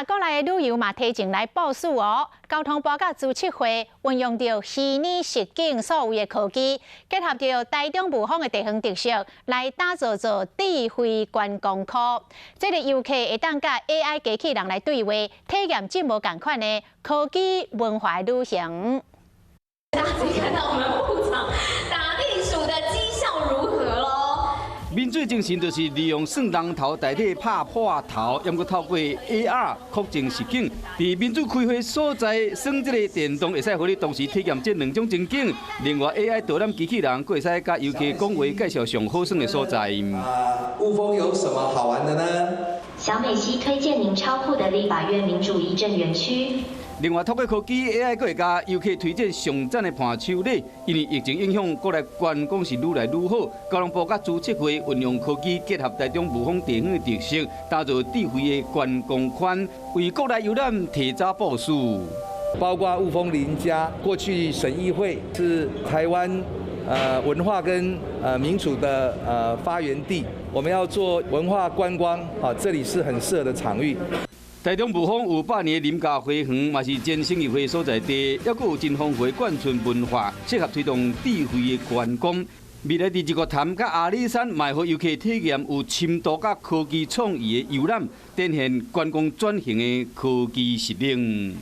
啦，國內的旅遊嘛提前來部署哦。交通部佮資策會運用著虛擬實境數位的科技，結合著台中霧峰的地方特色，來打造做智慧觀光區。這个遊客會當佮 AI 機器人來對話，體驗這無仝款的科技文化旅行。大家看到我們部長打地鼠的績效如何囉？民主精神就是利用算人頭代替拍破頭，猶閣透過 AR 擴增實境，佇民主開會所在耍這个電動，會使予你同時體驗這兩種情景。另外 AI 導覽機器人，閣會使佮遊客講話，介紹上好耍的所在。啊，霧峰有什麼好玩的呢？小美溪推薦您超酷的立法院民主議政園區。另外，透過科技 AI，閣會共遊客推薦上讚的伴手禮。因為疫情影響，國內觀光是愈來愈好。交通部佮資策會運用科技，結合台中霧峰地方的特色，打造智慧的觀光圈，為國內遊覽提早部署。包括霧峰林家，過去省議會是台灣文化跟民主的發源地，我們要做文化觀光，啊，這裡是很適合的場域。台中霧峰有百年的林家花園，嘛是前省議會所在地，猶閣有真豐富的眷村文化，適合推動智慧的觀光。未來佇日月潭佮阿里山，嘛會予遊客體驗有深度佮科技創意的遊覽，展現觀光轉型的科技實力。